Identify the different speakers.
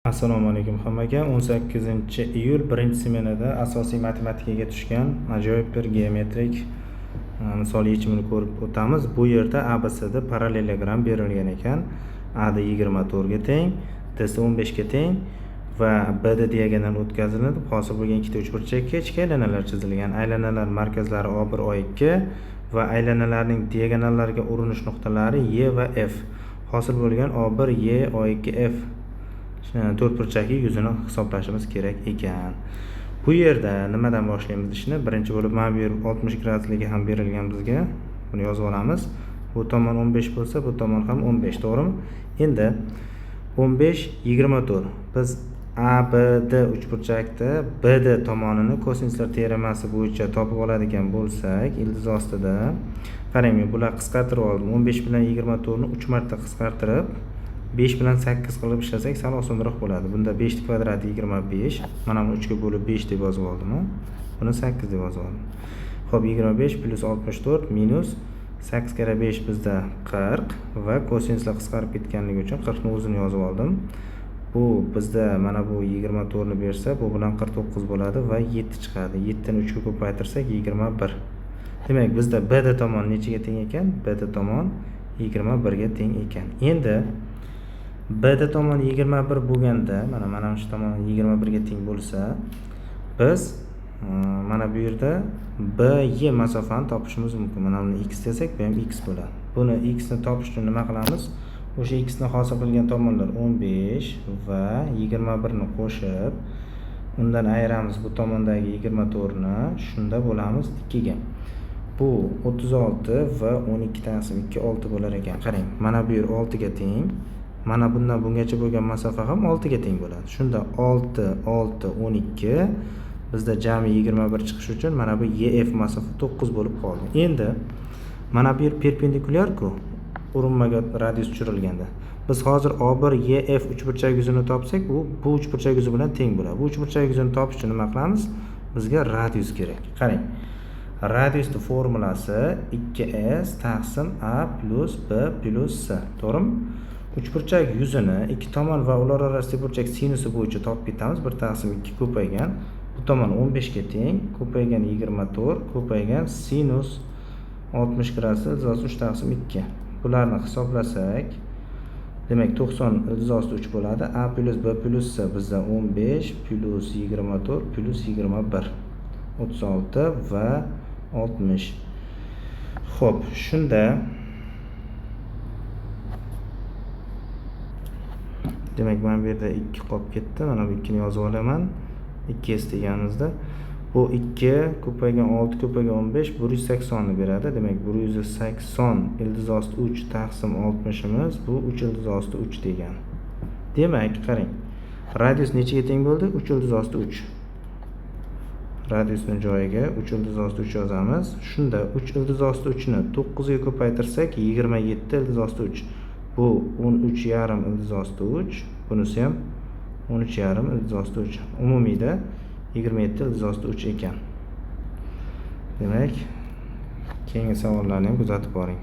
Speaker 1: Assalomu alaykum hammaga. 18-iyul birinchi smenada asosiy matematikaga tushgan ajoyib bir geometrik misol yechimini ko'rib o'tamiz. Bu yerda ABCD parallelogram berilgan ekan. AD 24 ga teng, DC 15 ga teng va BD diagonal o'tkazilib, hosil bo'lgan ikkita uchburchakka ichki aylanalar chizilgan. Aylanalar markazlari A1, A2 va aylanalarning diagonallariga urinish nuqtalari E va F. Hosil bo'lgan A1, E, A2, F to'rtburchakli yuzini hisoblashimiz kerak ekan. Bu yerda nimadan boshlaymiz ishni? Birinchi bo'lib mana bu yer 60 gradusligi ham berilgan bizga. Buni yozib olamiz. Bu tomon 15 bo'lsa, bu tomon ham 15, to'g'rimi? Endi 15 24. Biz ABD uchburchakda BD tomonini kosinuslar teoremasi bo'yicha topib oladigan bo'lsak, ildiz ostida qarang, men bular qisqartirib oldim. 15 bilan 24 ni 3 marta qisqartirib 5 bilan 8 qilib ishlasak sal osonroq bo'ladi. Bunda 5 kvadrati 25. Mana buni 3 ga bo'lib 5 deb yozib oldim. Buni 8 deb yozib oldim. Xo'p, 25 plus 64 minus 8 karra 5 bizda 40 va kosinuslar qisqarib ketganligi uchun 40 ni o'zini yozib oldim. Bu bizda mana bu 24 ni bersa, bu bilan 49 bo'ladi va 7 chiqadi. 7 ni 3 ga ko'paytirsak 21. Demak, bizda BD tomon nechaga teng ekan? BD tomon 21 ga teng ekan. Endi BD tomon 21 bo'lganda, mana shu tomon 21 ga teng bo'lsa, biz mana bu yerda BY masofani topishimiz mumkin. Mana buni x desak, bu ham x bo'ladi. Buni x ni topish uchun nima qilamiz? O'sha x ni hosil qilgan tomonlar 15 va 21 ni qo'shib, undan ayiramiz bu tomondagi 24 ni, shunda bo'lamiz 2 ga. Bu 36 va 12 taqsim 2 6 bo'lar ekan. Qarang, mana bu yer 6 ga teng. Mana bundan bungacha bo'lgan masofa ham 6 ga teng bo'ladi. Shunda 6, 6, 12 bizda jami 21 chiqishi uchun mana bu EF masofa 9 bo'lib qoldi. Endi mana bu yer perpendikulyar-ku, urinmaga radius tushirilganda. Biz hozir A1 EF uchburchak yuzini topsak, u bu uchburchak yuzi bilan teng bo'ladi. Bu uchburchak yuzini topish uchun nima qilamiz? Bizga radius kerak. Qarang. Radiusning formulasi 2s taqsim a plus b plus c. To'g'rimi? Uchburchak yuzini ikki tomon va ular orasidagi burchak sinusi bo'yicha topib ketamiz. 1 taqsim 2 ko'paygan. Bu tomon 15 ga teng, ko'paygan 24, ko'paygan sinus 60 gradus ildiz 3 taqsim 2. Bularni hisoblasak, demak 90 ildiz osti 3 bo'ladi. A plus B plus C bizda 15 plus 24 plus 21. 36 va 60. Xo'p, shunda demak mana bu yerda 2 qolib ketdi. Mana bu 2 ni yozib olaman. 2s deganimizda bu 2 ko'paygan 6 ko'paygan 15 180 ni beradi. Demak 180 ildiz osti 3 taqsim 60imiz bu 3 ildiz osti 3 degani. Demak, qarang. Radius nechaga teng bo'ldi? 3 ildiz osti 3. Radiusning joyiga 3 ildiz osti 3 yozamiz. Shunda 3 ildiz osti 3 ni 9 ga ko'paytirsak 27 ildiz osti 3. Bu 13,5 ildiz osti 3. Bunisi ham 13,5 ildiz osti 3. Umumiyda 27 ildiz osti 3 ekan. Demak, keyingi savollarni ham kuzatib boring.